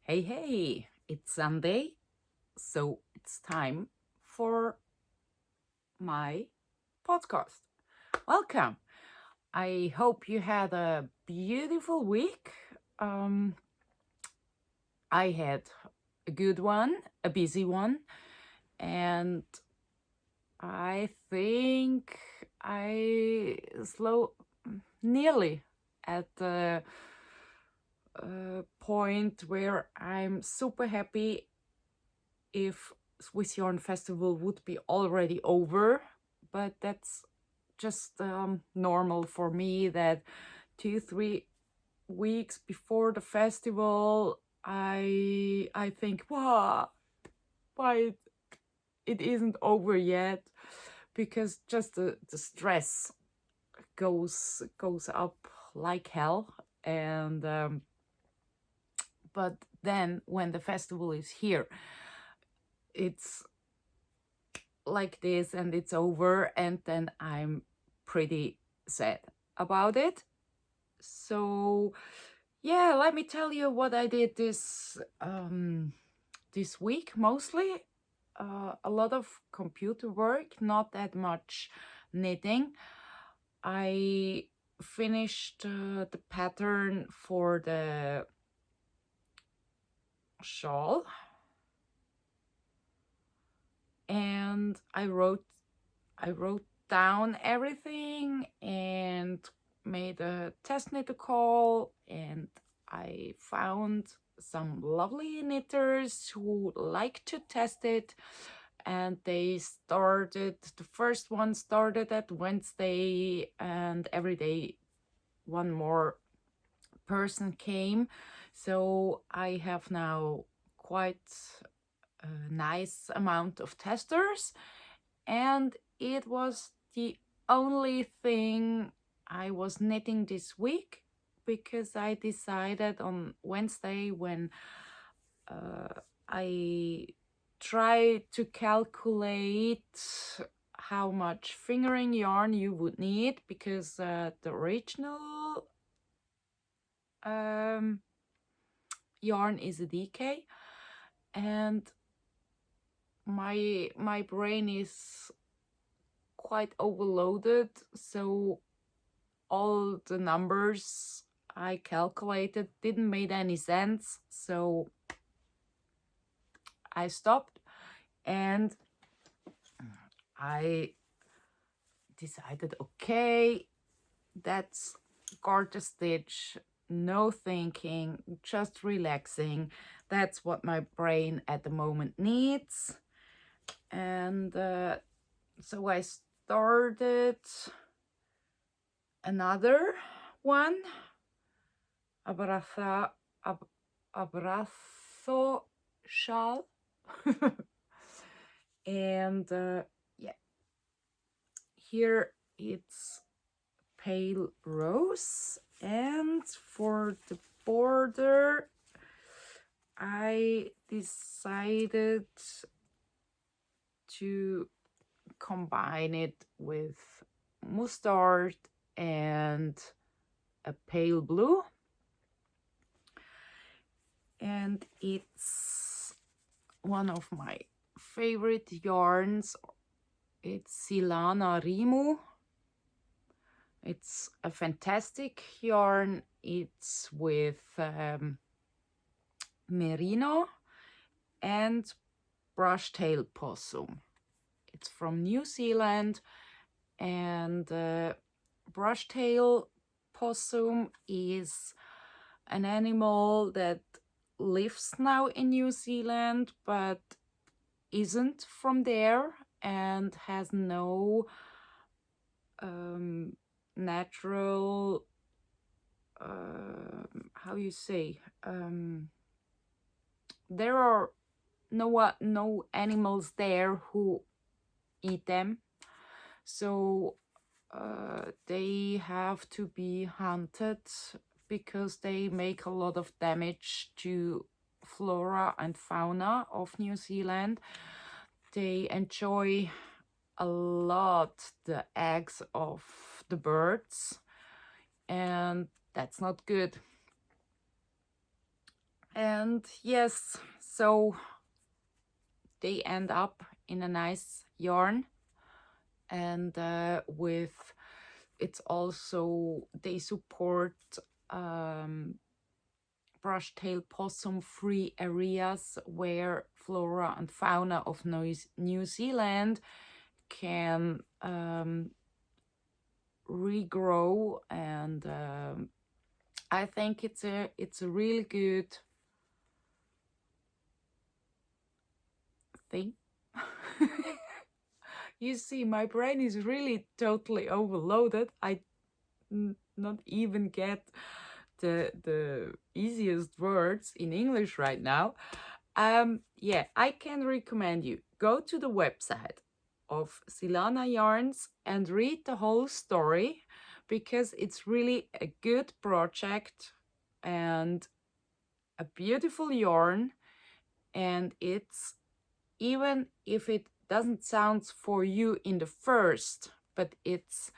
Hey, it's Sunday, so it's time for my podcast. Welcome. I hope you had a beautiful week. Um, I had a good one, a busy one, and I think I slow nearly at the point where I'm super happy if Swiss Yarn Festival would be already over, but that's just normal for me that 2-3 weeks before the festival I think why it isn't over yet, because just the stress goes up like hell. And but then when the festival is here, it's like this and it's over, and then I'm pretty sad about it. So yeah, let me tell you what I did this week. Mostly a lot of computer work, not that much knitting. I finished the pattern for the shawl, and I wrote down everything and made a test knitter call, and I found some lovely knitters who like to test it. And the first one started at Wednesday, and every day one more person came. So I have now quite a nice amount of testers, and it was the only thing I was knitting this week, because I decided on Wednesday, when I tried to calculate how much fingering yarn you would need, because the original yarn is a DK, and my brain is quite overloaded, so all the numbers I calculated didn't make any sense. So I stopped, and I decided, okay, that's garter stitch, no thinking, just relaxing. That's what my brain at the moment needs. And so I started another one, Abraço Shawl. And yeah, here it's pale rose, and for the border I decided to combine it with mustard and a pale blue, and it's one of my favorite yarns. It's Silana Rimu. It's a fantastic yarn. It's with merino and brushtail possum. It's from New Zealand, and brushtail possum is an animal that lives now in New Zealand but isn't from there, and has no natural how you say, there are no animals there who eat them, so they have to be hunted, because they make a lot of damage to flora and fauna of New Zealand. They enjoy a lot the eggs of the birds, and that's not good. And yes, so they end up in a nice yarn, and with it's also they support brush tail possum free areas where flora and fauna of New Zealand can regrow, and I think it's a really good thing. You see, my brain is really totally overloaded. I not even get the easiest words in English right now. Yeah, I can recommend you go to the website of Silana Yarns and read the whole story, because it's really a good project and a beautiful yarn, and it's, even if it doesn't sound for you in the first, but it's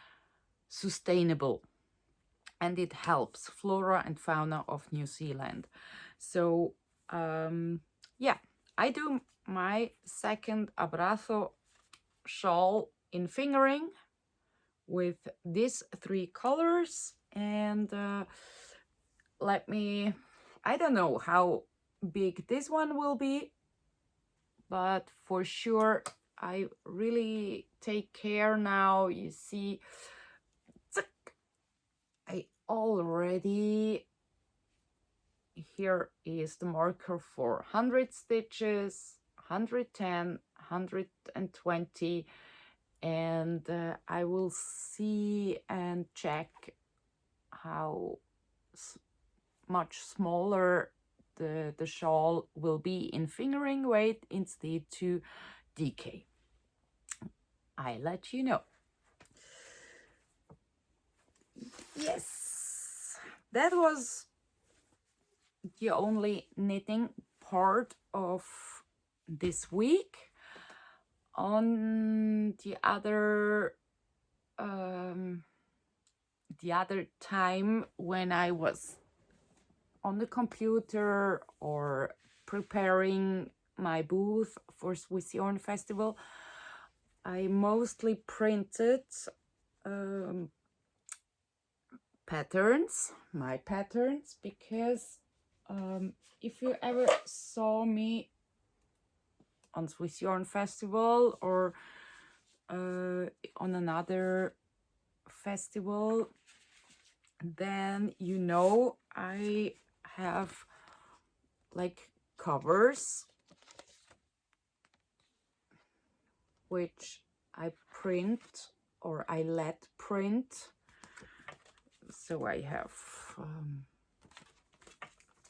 sustainable and it helps flora and fauna of New Zealand. So yeah, I do my second Abraço shawl in fingering with these 3 colors, and let me, I don't know how big this one will be, but for sure I really take care now. You see, I already, here is the marker for 100 stitches, 110, 120, and I will see and check how much smaller the shawl will be in fingering weight instead to DK. I let you know. Yes, that was the only knitting part of this week. On the other time when I was on the computer or preparing my booth for Swiss Yarn Festival, I mostly printed patterns, my patterns, because if you ever saw me on Swiss Yarn Festival or on another festival, then you know I have like covers which I print or I let print. So I have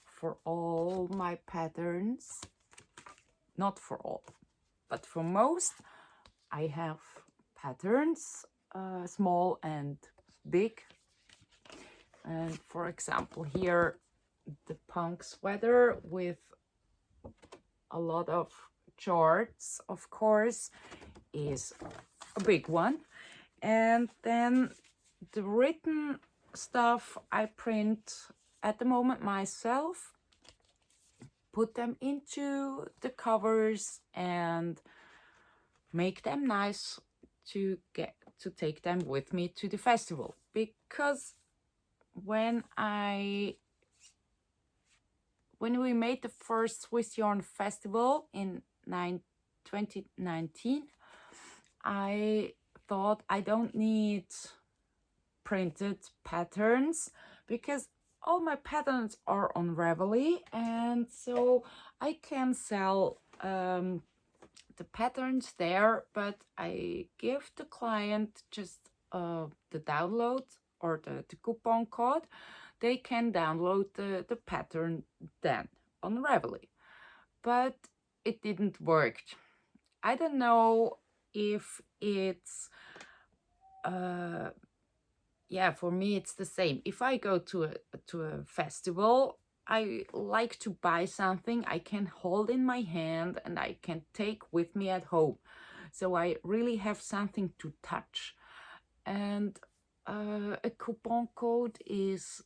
for all my patterns, not for all, but for most, I have patterns, small and big. And for example, here the punk sweater with a lot of charts, of course, is a big one. And then the written stuff I print at the moment myself, put them into the covers and make them nice to get to take them with me to the festival. Because when we made the first Swiss Yarn Festival in 2019, I thought I don't need printed patterns because all my patterns are on Ravelry, and so I can sell the patterns there, but I give the client just the download or the coupon code. They can download the pattern then on Ravelry, but it didn't work. I don't know if it's yeah, for me it's the same. If I go to a festival, I like to buy something I can hold in my hand and I can take with me at home. So I really have something to touch. And a coupon code is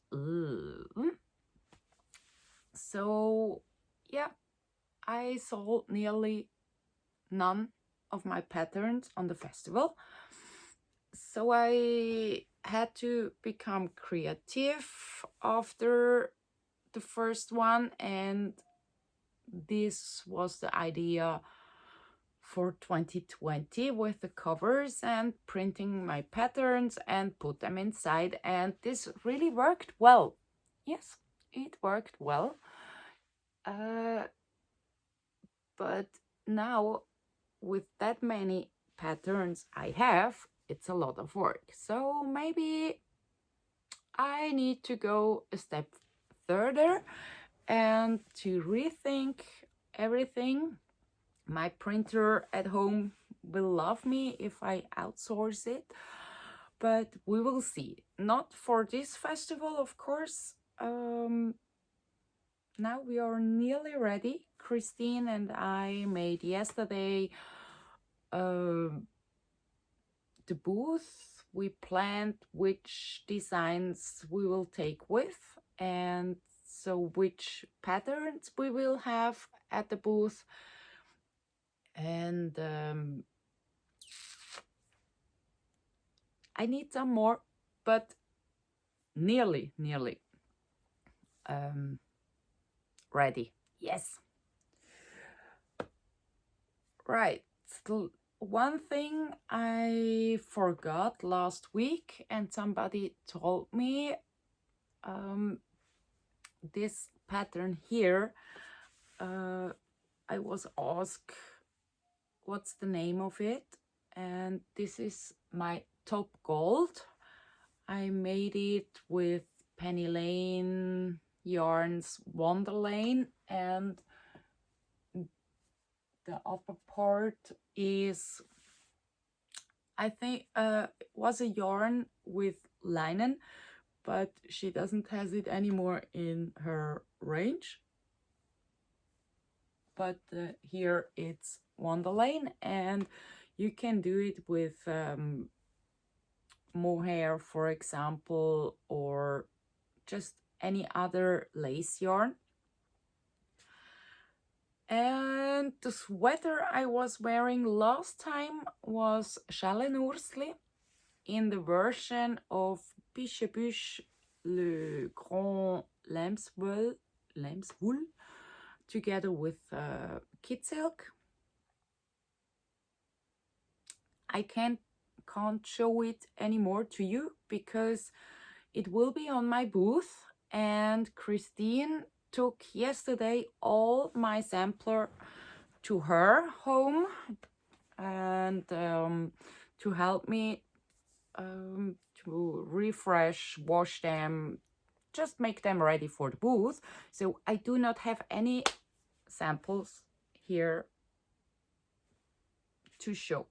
So yeah, I sold nearly none of my patterns on the festival. So I had to become creative after the first one, and this was the idea for 2020 with the covers and printing my patterns and put them inside, and this really worked well. Yes, it worked well. But now with that many patterns I have, it's a lot of work. So maybe I need to go a step further and to rethink everything. My printer at home will love me if I outsource it, but we will see. Not for this festival, of course. Now we are nearly ready. Christine and I made yesterday the booth. We planned which designs we will take with, and so which patterns we will have at the booth. And I need some more, but nearly ready. Yes. Right. Still, one thing I forgot last week, and somebody told me, this pattern here, I was asked what's the name of it, and this is my top gold. I made it with Penny Lane yarns Wonderlane, and the upper part is, I think, was a yarn with linen, but she doesn't has it anymore in her range. But here it's Wonderlane, and you can do it with mohair, for example, or just any other lace yarn. And the sweater I was wearing last time was Challenoursli in the version of Bichebuche Le Grand Lambswool, together with kid silk. I can't show it anymore to you because it will be on my booth, and Christine took yesterday all my sampler to her home and to help me to refresh, wash them, just make them ready for the booth. So I do not have any samples here to show.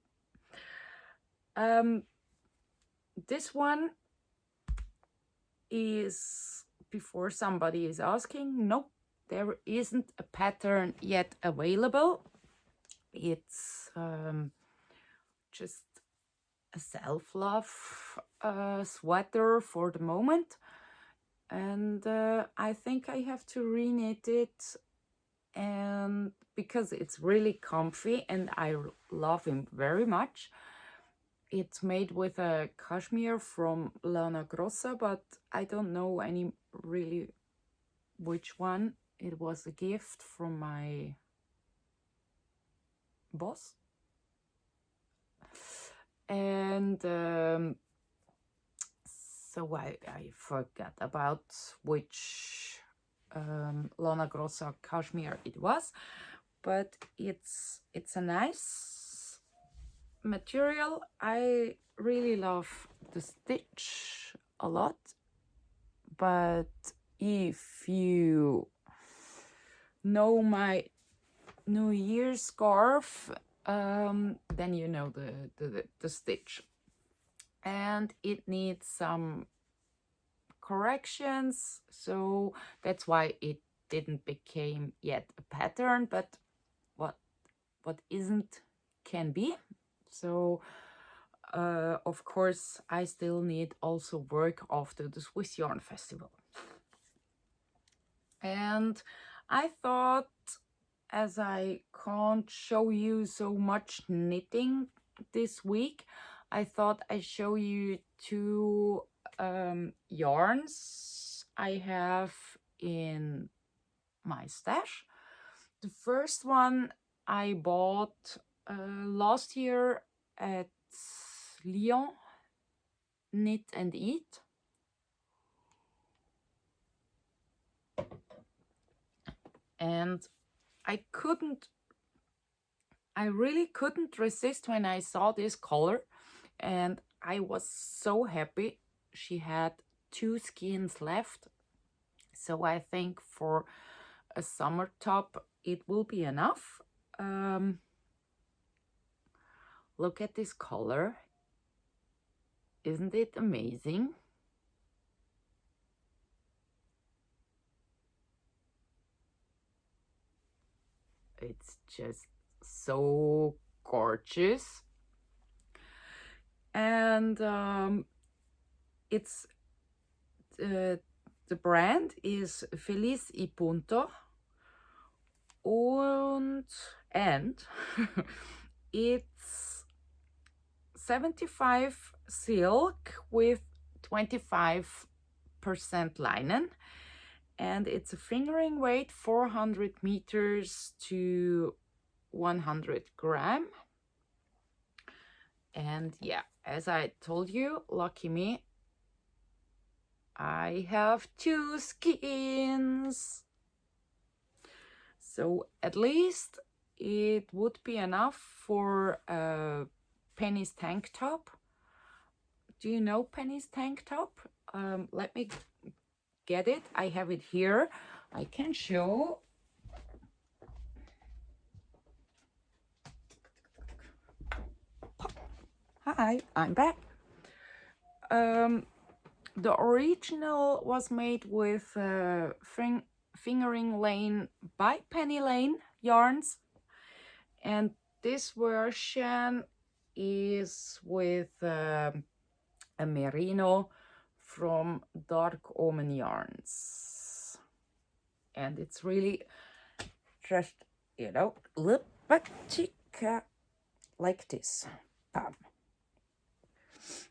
This one is, before somebody is asking, no, there isn't a pattern yet available. It's just a self-love sweater for the moment, and I think I have to reknit it, and because it's really comfy and I love him very much. It's made with a cashmere from Lana Grossa, but I don't know any really which one. It was a gift from my boss. And so I forgot about which Lana Grossa cashmere it was, but it's a nice material. I really love the stitch a lot, but if you know my New Year's scarf, then you know the stitch, and it needs some corrections, so that's why it didn't became yet a pattern, but what isn't can be. So of course I still need also work after the Swiss Yarn Festival. And I thought, as I can't show you so much knitting this week, I thought I'd show you two yarns I have in my stash. The first one I bought last year at Lyon, Knit and Eat. And I really couldn't resist when I saw this color, and I was so happy. She had 2 skeins left, so I think for a summer top it will be enough. Look at this color. Isn't it amazing? It's just so gorgeous. And it's the brand is Feliz y Punto, and it's 75 silk with 25% linen, and it's a fingering weight 400 meters to 100 gram. And yeah, as I told you, lucky me, I have 2 skeins. So at least it would be enough for a Penny's tank top. Do you know Penny's tank top? Let me get it. I have it here. I can show. Hi, I'm back. The original was made with fingering lane by Penny Lane yarns, and this version is with a merino from Dark Omen Yarns, and it's really just, you know, like this. Bam.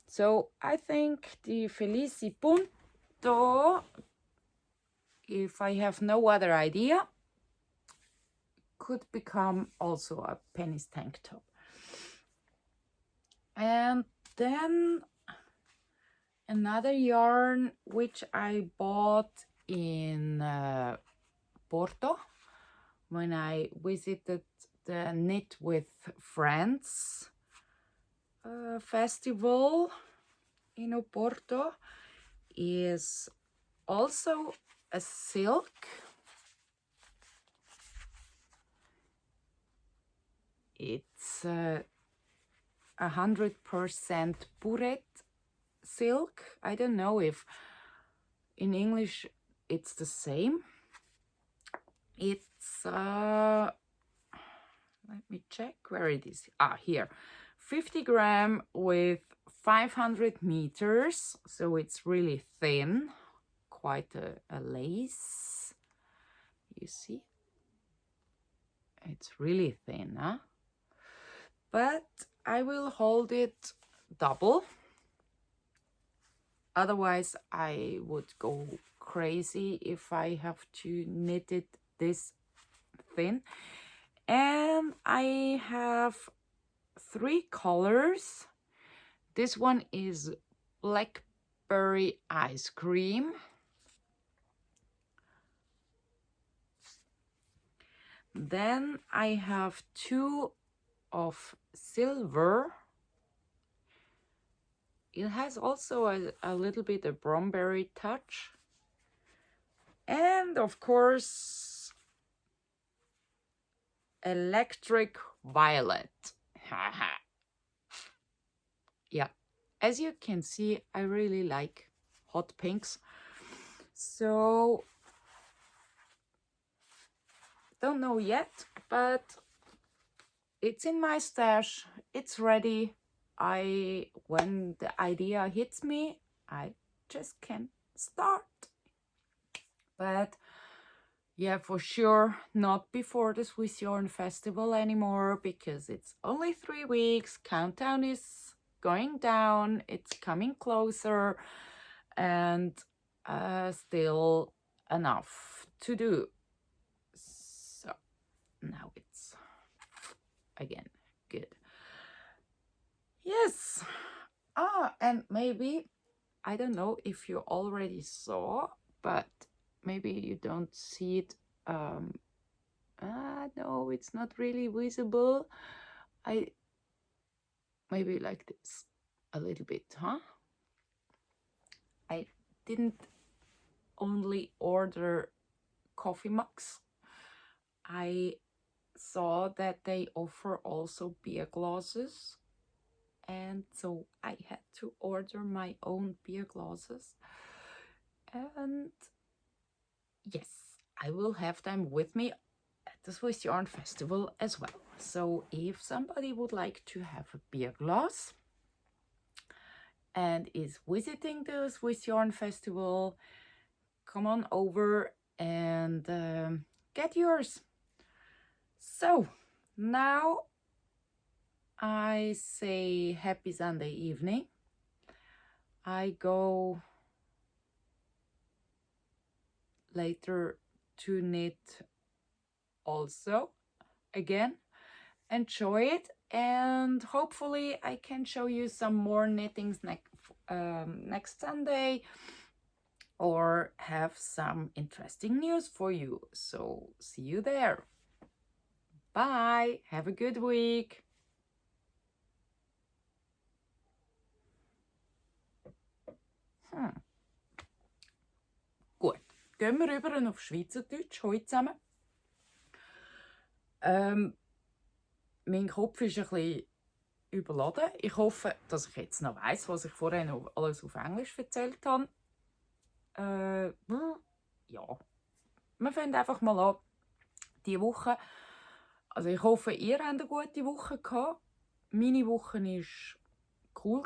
So I think the Feliz y Punto, if I have no other idea, could become also a Penny's tank top. And then another yarn which I bought in Porto when I visited the Knit with Friends festival in Oporto, is also a silk. It's 100% puret silk. I don't know if in English it's the same. It's let me check where it is. Here, 50 gram with 500 meters, so it's really thin, quite a lace. You see, it's really thin, huh? But I will hold it double, otherwise I would go crazy if I have to knit it this thin. And I have 3 colors. This one is blackberry ice cream. Then I have 2 of silver. It has also a little bit of bromberry touch. And of course, electric violet. Yeah, as you can see, I really like hot pinks. So, don't know yet, but it's in my stash. It's ready. When the idea hits me, I just can start. But Yeah, for sure, not before the Swiss Yarn Festival anymore, because it's only 3 weeks. Countdown is going down, it's coming closer, and still enough to do. So now it's again good. Yes. And maybe, I don't know if you already saw, but maybe you don't see it. No, it's not really visible. I maybe like this a little bit, huh? I didn't only order coffee mugs. I saw that they offer also beer glasses, and so I had to order my own beer glasses. And yes, I will have them with me at the Swiss Yarn Festival as well. So if somebody would like to have a beer glass and is visiting the Swiss Yarn Festival, come on over and get yours. So now I say happy Sunday evening. I go later to knit also again. Enjoy it, and hopefully I can show you some more knittings next Sunday, or have some interesting news for you. So see you there. Bye. Have a good week. Gut, gehen wir rüber auf Schweizerdütsch heute zusammen. Mein Kopf ist ein bisschen überladen. Ich hoffe, dass ich jetzt noch weiss, was ich vorher noch alles auf Englisch erzählt habe. Ja, wir fangen einfach mal an. Diese Woche, also ich hoffe, ihr habt eine gute Woche gehabt. Meine Woche war cool.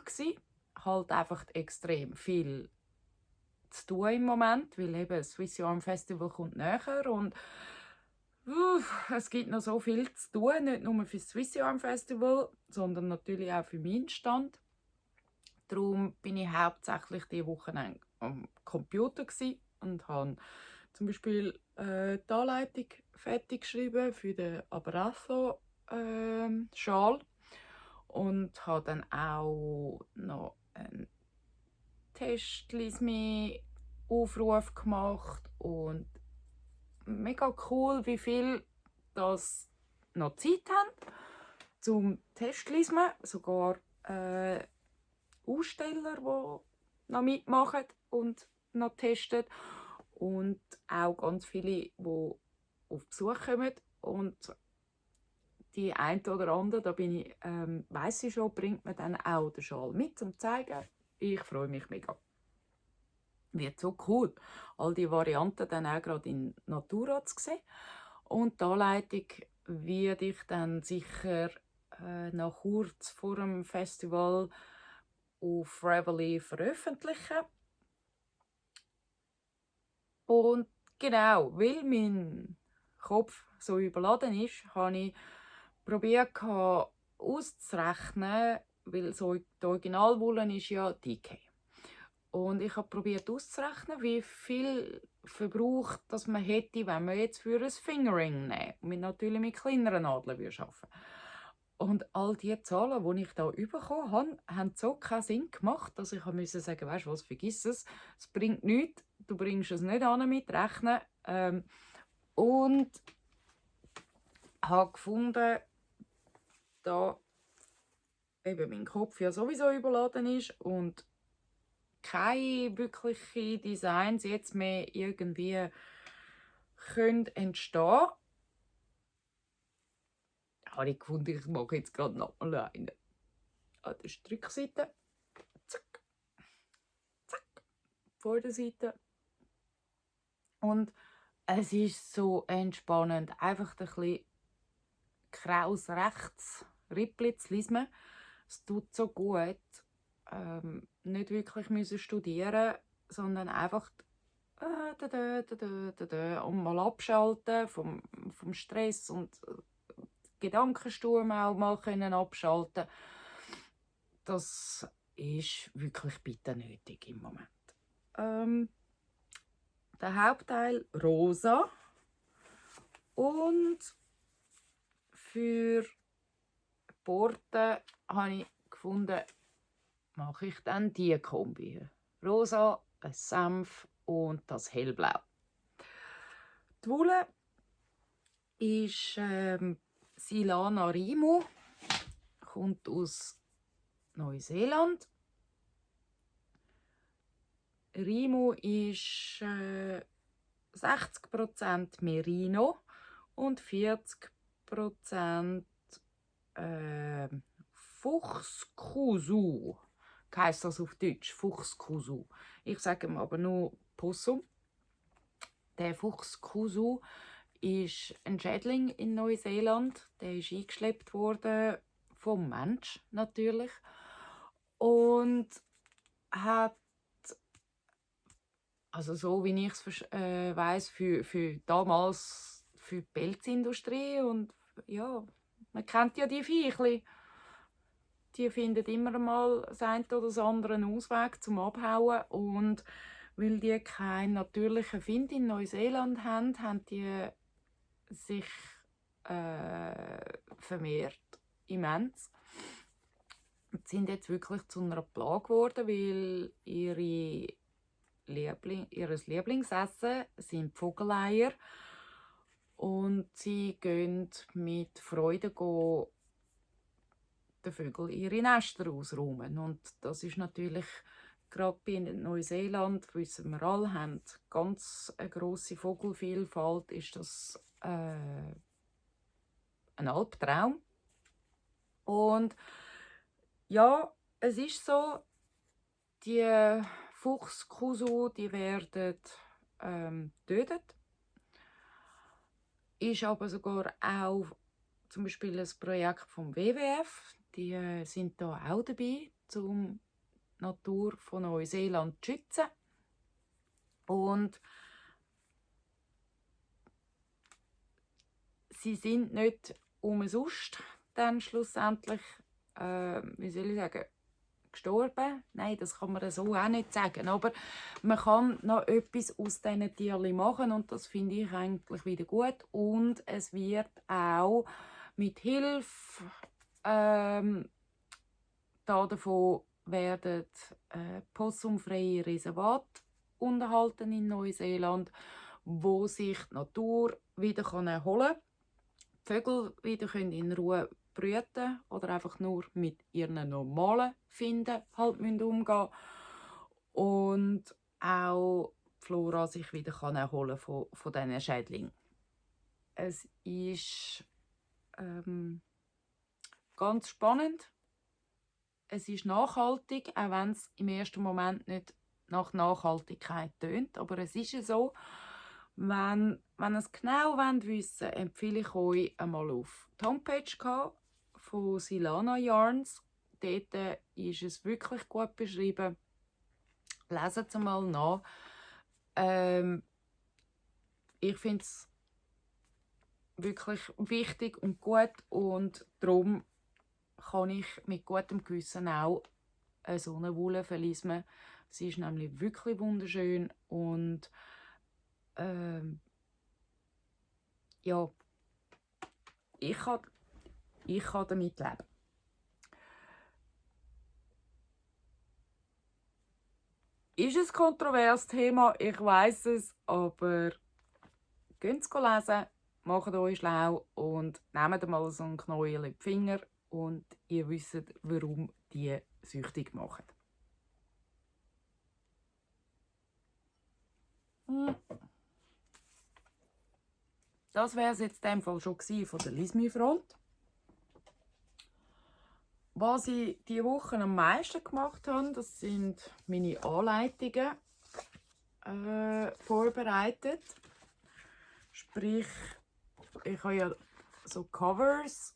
Halt einfach extrem viel zu tun im Moment, weil eben das Swiss Yarn Festival kommt näher und es gibt noch so viel zu tun, nicht nur für das Swiss Yarn Festival, sondern natürlich auch für meinen Stand. Darum bin ich hauptsächlich diese Woche am Computer und habe zum Beispiel die Anleitung fertig geschrieben für den Abraço Shawl und habe dann auch noch einen Aufruf gemacht und mega cool, wie viel das noch Zeit haben zum Testlesen. Sogar Aussteller, die noch mitmachen und noch testen. Und auch ganz viele, die auf Besuch kommen. Und die eine oder andere, da bin ich, weiss ich schon, bringt mir dann auch den Schal mit, um zu zeigen. Ich freue mich mega. Wird so cool, all die Varianten dann auch gerade in Natura zu sehen. Und die Anleitung werde ich dann sicher noch kurz vor dem Festival auf Reveille veröffentlichen. Und genau, weil mein Kopf so überladen ist, habe ich probiert auszurechnen, weil so die Originalwolle ist ja DK. Und ich habe probiert auszurechnen, wie viel Verbrauch das man hätte, wenn man jetzt für ein Fingering nehmen und natürlich mit kleineren Nadeln arbeiten. Und all die Zahlen, die ich da bekommen habe, haben so keinen Sinn gemacht, dass ich musste sagen, weißt du was, vergiss es, es bringt nichts, du bringst es nicht an mit Rechnen. Und habe gefunden, da eben mein Kopf ja sowieso überladen ist und keine wirklichen Designs jetzt mehr irgendwie können entstehen, habe ich gefunden, ich mache jetzt gerade noch mal einen an der Strickseite. Zack, zack, vor der Seite. Und es ist so entspannend, einfach ein bisschen kraus rechts Rippli zu lesen. Es tut so gut. Nicht wirklich müssen studieren, sondern einfach und mal abschalten vom Stress und Gedankensturm auch mal können abschalten. Das ist wirklich bitte nötig im Moment. Der Hauptteil rosa und für Borten habe ich gefunden, mache ich dann die Kombi. Rosa, ein Senf und das Hellblau. Die Wolle ist Silana Rimu, kommt aus Neuseeland. Rimu ist 60% Merino und 40% Fuchskusu. Heisst das auf Deutsch? Fuchskusu. Ich sage ihm aber nur Possum. Der Fuchskusu ist ein Schädling in Neuseeland. Der ist eingeschleppt worden vom Mensch natürlich und hat, also so wie ich es weiss, für damals für die Pelzindustrie und ja, man kennt ja die Viechli. Die finden immer mal das eine oder das andere einen Ausweg zum Abhauen. Und weil die keinen natürlichen Find in Neuseeland haben, haben die sich vermehrt immens. Und sind jetzt wirklich zu einer Plage geworden, weil ihr Lieblingsessen sind Vogeleier. Und sie gehen mit Freude den Vögeln ihre Nester ausräumen. Und das ist natürlich, gerade bei Neuseeland, wissen wir alle, haben ganz eine grosse Vogelvielfalt, ist das ein Albtraum. Und ja, es ist so, die Fuchskusu, die werden getötet. Ist aber sogar auch zum Beispiel ein Projekt vom WWF. Die sind da auch dabei, um die Natur von Neuseeland zu schützen. Und sie sind nicht umsonst dann schlussendlich, wie soll ich sagen, gestorben. Nein, das kann man so auch nicht sagen. Aber man kann noch etwas aus diesen Tieren machen und das finde ich eigentlich wieder gut. Und es wird auch mit Hilfe davon werden possumfreie Reservate unterhalten in Neuseeland, wo sich die Natur wieder erholen kann. Die Vögel wieder in Ruhe brüten oder einfach nur mit ihren normalen Finden halt umgehen und auch die Flora sich wieder erholen von diesen Schädlingen. Es ist ganz spannend. Es ist nachhaltig, auch wenn es im ersten Moment nicht nach Nachhaltigkeit tönt. Aber es ist ja so, wenn ihr es genau wissen wollt, empfehle ich euch einmal auf die Homepage von Silana Yarns. Dort ist es wirklich gut beschrieben. Leset es einmal nach. Ich finde es wirklich wichtig und gut und darum kann ich mit gutem Gewissen auch so eine Wolle verlismen. Sie ist nämlich wirklich wunderschön und ja, ich kann damit leben. Ist ein kontroverses Thema, ich weiss es, aber geht es lesen, macht euch schlau und nehmt mal so einen Knäuel in die Finger und ihr wisst, warum die süchtig machen. Das wäre es jetzt in dem Fall schon von der Lismi-Front. Was ich diese Woche am meisten gemacht habe, das sind meine Anleitungen vorbereitet. Sprich, ich habe ja so Covers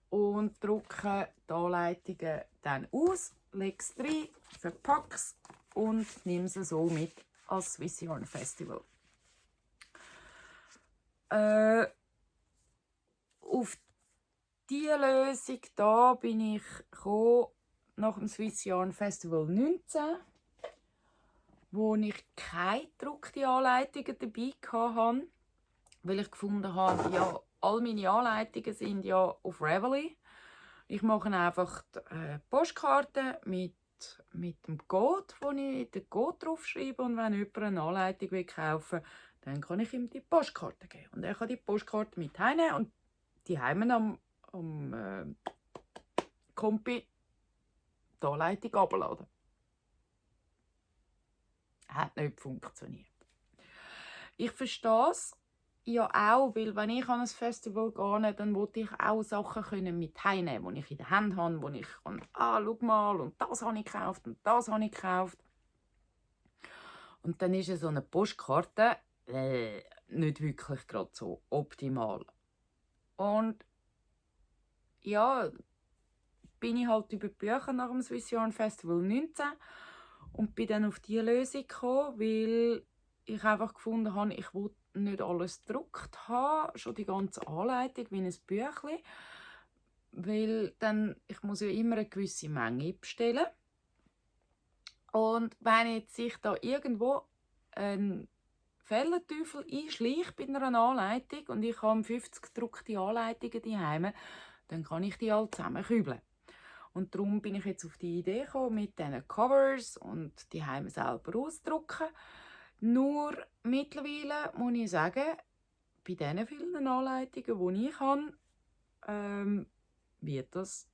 und drucke die Anleitungen dann aus, lege es rein, verpacke es und nehme sie so mit als Swiss Yarn Festival. Auf diese Lösung da bin ich gekommen, nach dem Swiss Yarn Festival 19, wo ich keine gedruckte Anleitungen dabei hatte, weil ich gefunden habe, ja, all meine Anleitungen sind ja auf Ravelry. Ich mache einfach Postkarten mit dem Code, wo ich den Code draufschreibe, und wenn jemand eine Anleitung kaufen will, dann kann ich ihm die Postkarte geben. Und er kann die Postkarte mit heimnehmen und die heim am Kompi die Anleitung abladen. Hat nicht funktioniert. Ich verstehe es ja auch, weil wenn ich an ein Festival gehe, dann wollte ich auch Sachen mit heimnehmen, die ich in der Hand habe, wo ich kann, schau mal, und das habe ich gekauft und das habe ich gekauft. Und dann ist so eine Postkarte nicht wirklich gerade so optimal. Und ja, bin ich halt über die Bücher nach dem Swiss Yarn Festival 19 und bin dann auf diese Lösung gekommen, weil ich einfach gefunden habe, ich will nicht alles gedruckt haben, schon die ganze Anleitung wie ein Büchlein, weil dann, ich muss ja immer eine gewisse Menge bestellen. Und wenn jetzt sich da irgendwo ein Fellenteufel einschleicht bei einer Anleitung und ich habe 50 gedruckte Anleitungen daheim, dann kann ich die alle zusammen kübeln. Und darum bin ich jetzt auf die Idee gekommen, mit diesen Covers und die heim selber auszudrucken. Nur mittlerweile muss ich sagen, bei diesen vielen Anleitungen, die ich habe, wird das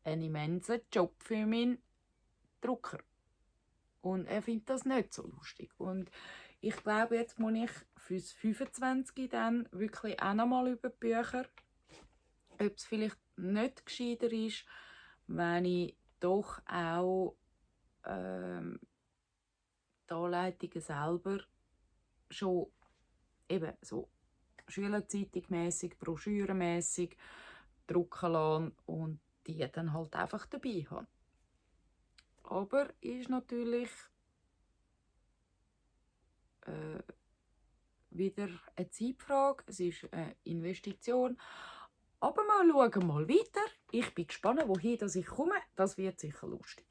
ein immenser Job für meinen Drucker. Und er findet das nicht so lustig. Und ich glaube, jetzt muss ich fürs 25 dann wirklich auch noch mal über die Bücher, ob es vielleicht nicht gescheiter ist, wenn ich doch auch die Anleitungen selber schon eben so Schülerzeitung-mässig, broschürenmässig drucken lasse und die dann halt einfach dabei habe. Aber ist natürlich wieder eine Zeitfrage, es ist eine Investition. Aber wir schauen mal weiter. Ich bin gespannt, wohin ich komme. Das wird sicher lustig.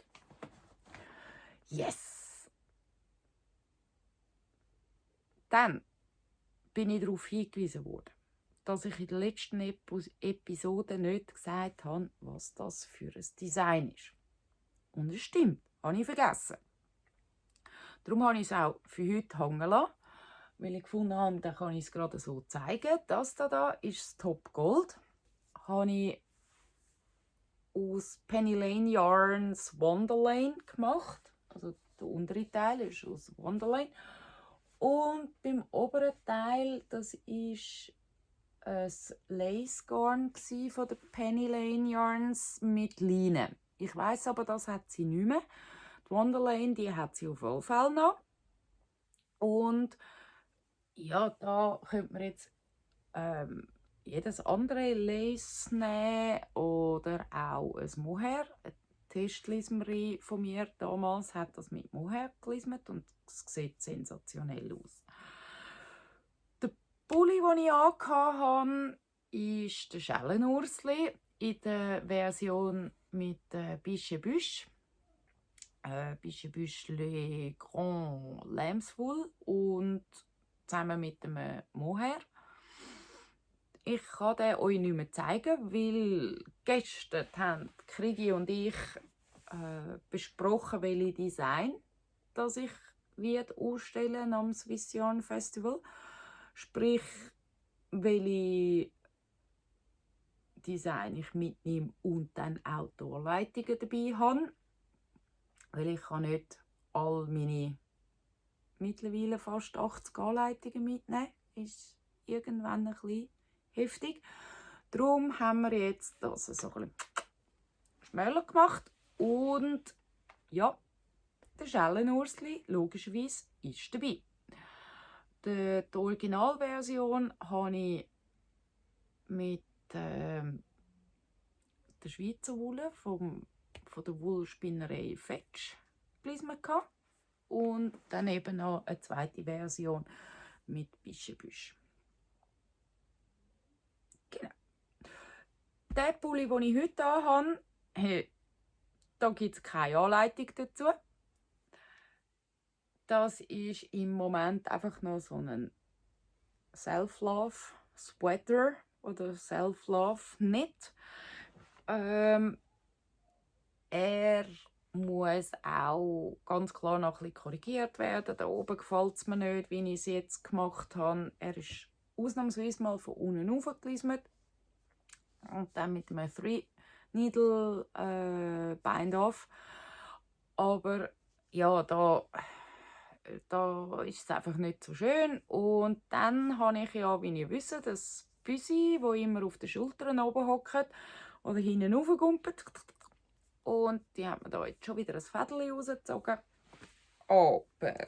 Yes! Dann bin ich darauf hingewiesen worden, dass ich in der letzten Episode nicht gesagt habe, was das für ein Design ist. Und es stimmt, habe ich vergessen. Darum habe ich es auch für heute hängen lassen, weil ich gefunden habe, dann kann ich es gerade so zeigen. Das da ist das Top Gold. Habe ich aus Penny Lane Yarns Wonderlane gemacht. Also der untere Teil ist aus Wonderlane. Und beim oberen Teil, das ist ein Lace Garn von der Penny Lane Yarns mit Leinen. Ich weiss aber, das hat sie nicht mehr. Die Wonderlane, die hat sie auf jeden Fall noch. Und ja, da könnte man jetzt jedes andere Lace nehmen oder auch ein Mohair. Eine Testlismerie von mir damals hat das mit Mohair gelismet und es sieht sensationell aus. Der Pulli, den ich anhatte, ist der Schellenursli in der Version mit Biche-Büche. Biche-Büche Le Grand Lambswool und zusammen mit dem Mohair. Ich kann den euch nicht mehr zeigen, weil gestern haben Krigi und ich besprochen, welche Design das ich ausstellen am Swiss Yarn Festival. Sprich, welche Design ich mitnehme und dann auch die Anleitungen dabei habe. Weil ich kann nicht all meine mittlerweile fast 80 Anleitungen mitnehmen. Ist irgendwann ein bisschen heftig. Darum haben wir jetzt das so ein bisschen schmäler gemacht. Und ja, der Schellenursli logischerweise ist dabei. Die Originalversion habe ich mit der Schweizer Wolle von der Wollspinnerei Fetch gelismet. und dann eben noch eine zweite Version mit Bischenbüsch. Genau. Der Pulli, den ich heute anhabe, da gibt es keine Anleitung dazu. Das ist im Moment einfach noch so ein Self-Love-Sweater oder Self-Love-Knit. Er muss auch ganz klar noch ein bisschen korrigiert werden. Da oben gefällt es mir nicht, wie ich es jetzt gemacht habe. Er ist ausnahmsweise mal von unten aufgelismet und dann mit einem 3-Needle Bind-Off. Aber ja, da ist es einfach nicht so schön. Und dann habe ich ja, wie ihr wisst, das Butzy, wo immer auf den Schultern oben hockt oder hinten raufgumpelt. Und die hat mir da jetzt schon wieder ein Fädeli rausgezogen. Aber,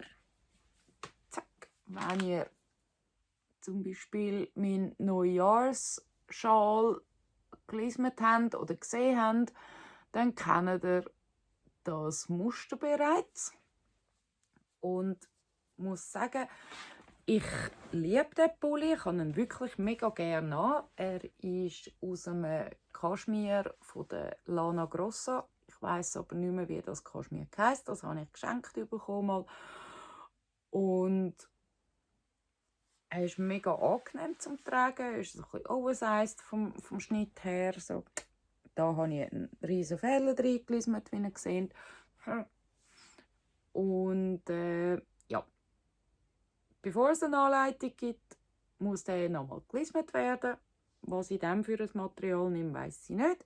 zack, wenn ihr zum Beispiel meinen Neujahrsschal gelesen habt oder gesehen habt, dann kennt ihr das Muster bereits. Und muss sagen, ich liebe den Pulli, ich habe ihn wirklich mega gerne an. Er ist aus einem Kaschmir von der Lana Grossa. Ich weiss aber nicht mehr, wie das Kaschmir heisst. Das habe ich geschenkt bekommen. Und er ist mega angenehm zum Tragen. Er ist ein bisschen oversized vom Schnitt her. So. Da habe ich einen riesen Fehler reingelismet, wie ihr seht. Und ja, bevor es eine Anleitung gibt, muss der nochmal gelismet werden. Was ich dann für ein Material nehme, weiss ich nicht.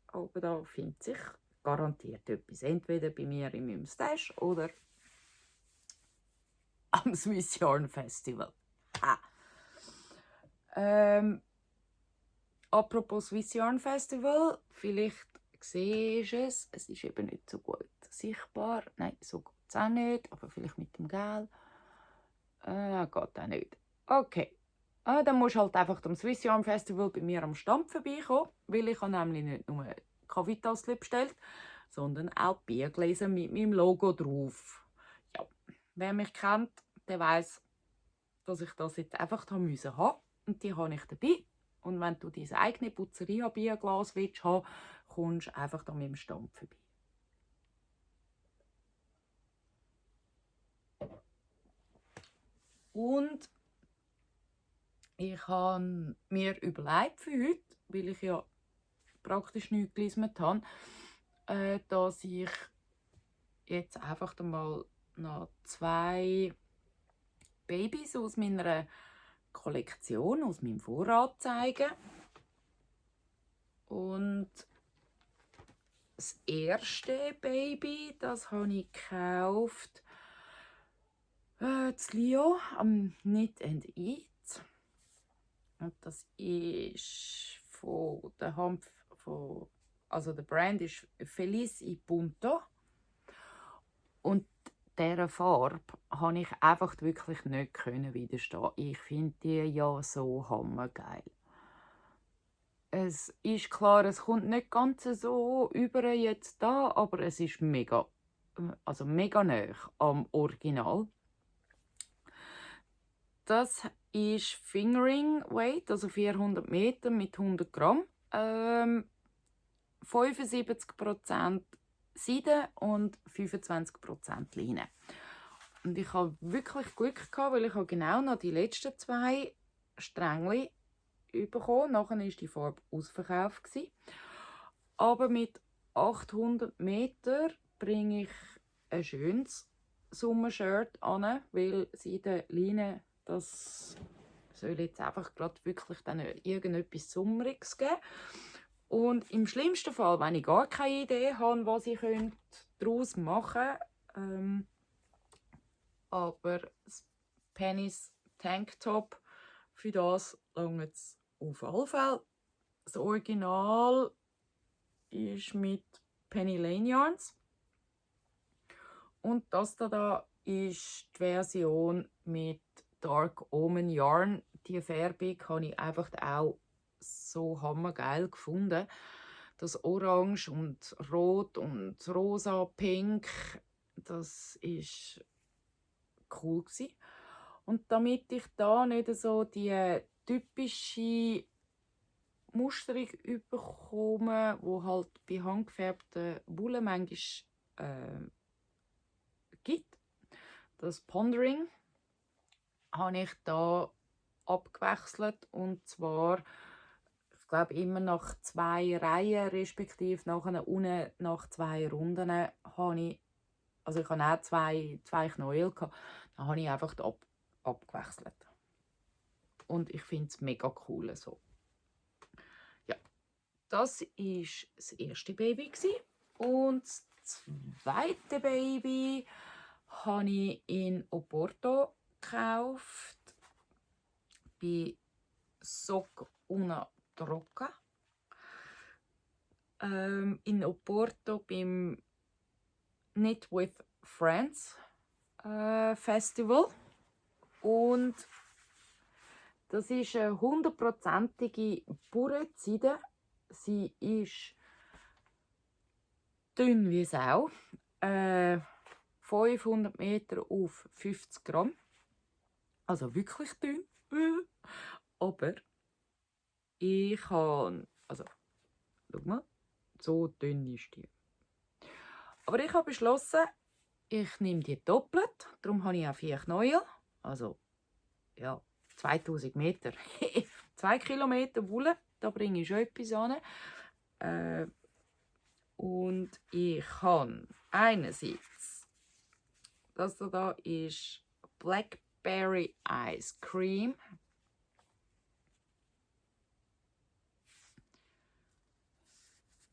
Aber da findet sich garantiert etwas. Entweder bei mir in meinem Stash oder am Swiss Yarn Festival. Apropos Swiss Yarn Festival, vielleicht siehst du es. Es ist eben nicht so gut sichtbar. Nein, so gut es auch nicht. Aber vielleicht mit dem Gel. Geht auch nicht. Okay. Dann musst du halt einfach am Swiss Yarn Festival bei mir am Stand vorbeikommen, weil ich habe nämlich nicht nur Kavitasli bestellt, sondern auch Biergläser mit meinem Logo drauf. Ja, wer mich kennt, der weiss, dass ich das jetzt einfach haben musste. Und die habe ich dabei. Und wenn du dein eigene Pizzeria-Bierglas willst haben, kommst du einfach an meinem Stand vorbei. Und ich habe mir überlegt für heute, weil ich ja praktisch nichts gelesen habe, dass ich jetzt einfach mal noch 2 Babys aus meiner Kollektion, aus meinem Vorrat zeige. Und das erste Baby, das habe ich gekauft zu Lio am Knit and Eat. Und das ist von der Hanf, also der Brand ist Feliz y Punto. Und dieser Farbe konnte ich einfach wirklich nicht widerstehen. Ich finde die ja so hammergeil. Es ist klar, es kommt nicht ganz so über jetzt da, aber es ist mega nah am Original. Das ist Fingering Weight, also 400 Meter mit 100 Gramm. 75% Seide und 25% Leine. Und ich habe wirklich Glück gehabt, weil ich habe genau noch die letzten 2 Strängli bekommen. Nachher war die Farbe ausverkauft. Aber mit 800 Meter bringe ich ein schönes Sommershirt an, weil Seide, Leine, das soll jetzt einfach gerade wirklich dann irgendetwas Sommeriges geben. Und im schlimmsten Fall, wenn ich gar keine Idee habe, was ich daraus machen könnte, aber das Penny's Tanktop, für das langt es auf alle Fälle. Das Original ist mit Penny Lane Yarns. Und das da ist die Version mit Dark Omen Yarn. Die Färbung habe ich einfach auch so hammergeil gefunden. Das Orange und Rot und Rosa, Pink, Das war cool gewesen. Und damit ich da nicht so die typische Musterung bekomme, wo halt bei handgefärbten Wolle manchmal gibt, das Pondering, habe ich da abgewechselt, und zwar, ich glaube, immer nach 2 Reihen, respektive nachher unten nach 2 Runden habe ich, also ich hatte auch zwei Knäuel, dann habe ich einfach abgewechselt. Und ich finde es mega cool so. Ja, das war das erste Baby. Und das zweite Baby habe ich in Oporto gekauft. Bei Soc una Trocca. In Oporto beim Knit with Friends Festival. Und das ist eine 100%ige Butzy. Sie ist dünn wie Sau. 500 Meter auf 50 Gramm. Also wirklich dünn. Aber ich habe, also, schau mal, so dünn ist die. Aber ich habe beschlossen, ich nehme die doppelt. Darum habe ich auch 4 Knäuel. Also, ja, 2000 Meter. 2 Kilometer Wolle, da bringe ich schon etwas an. Und ich habe einerseits, das da ist Blackberry Ice Cream.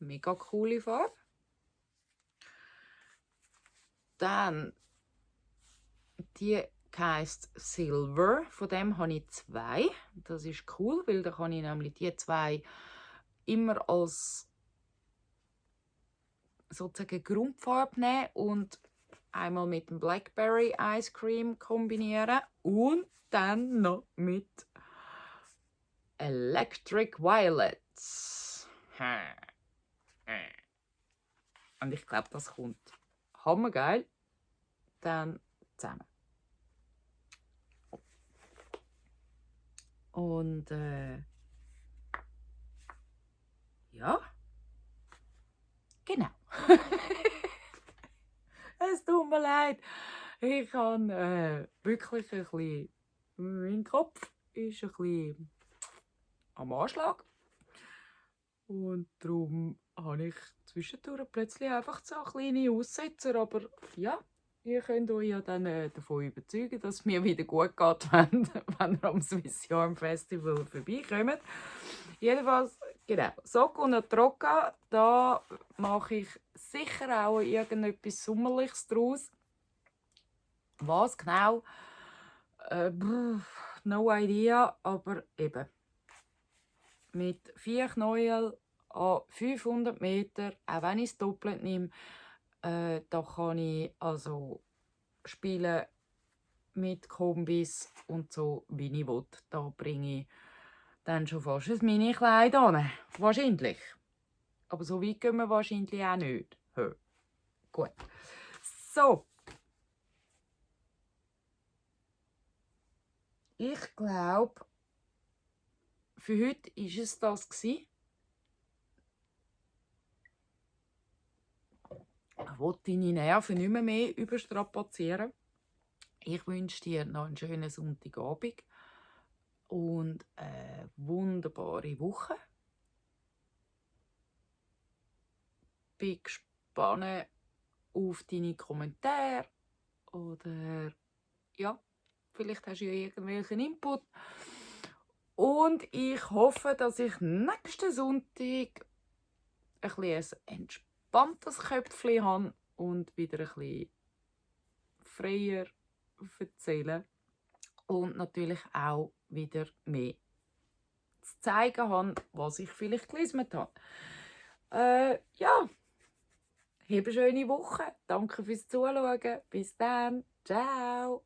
Mega coole Farbe. Dann die heisst Silver. Von dem habe ich 2. Das ist cool, weil da kann ich nämlich die 2 immer als sozusagen Grundfarbe nehmen und einmal mit dem Blackberry Ice Cream kombinieren und dann noch mit Electric Violets. Und ich glaube, das kommt hammergeil dann zusammen. Und ja, genau. Es tut mir leid. Ich habe wirklich ein bisschen, mein Kopf ist ein bisschen am Anschlag. Und darum habe ich zwischendurch plötzlich einfach so kleine Aussetzer. Aber ja, ihr könnt euch ja dann davon überzeugen, dass es mir wieder gut geht, wenn ihr am Swiss Yarn Festival vorbeikommt. Jedenfalls, genau, Soc una Trocca, da mache ich sicher auch irgendetwas Sommerliches draus. Was genau? No idea, aber eben. Mit 4 Knäuel an 500 Meter, auch wenn ich es doppelt nehme, da kann ich also spielen mit Kombis und so, wie ich will. Da bringe ich dann schon fast ein Mini-Kleid an. Wahrscheinlich. Aber so weit gehen wir wahrscheinlich auch nicht. Gut. So. Ich glaube, für heute war es das. Ich will deine Nerven nicht mehr überstrapazieren. Ich wünsche dir noch einen schönen Sonntagabend und eine wunderbare Woche. Bin gespannt auf deine Kommentare oder ja, vielleicht hast du ja irgendwelchen Input. Und ich hoffe, dass ich nächsten Sonntag ein entspanntes Köpfchen habe und wieder ein bisschen freier erzählen. Und natürlich auch wieder mehr zu zeigen habe, was ich vielleicht gelesen habe. Ja, habe eine schöne Woche. Danke fürs Zuschauen. Bis dann. Ciao.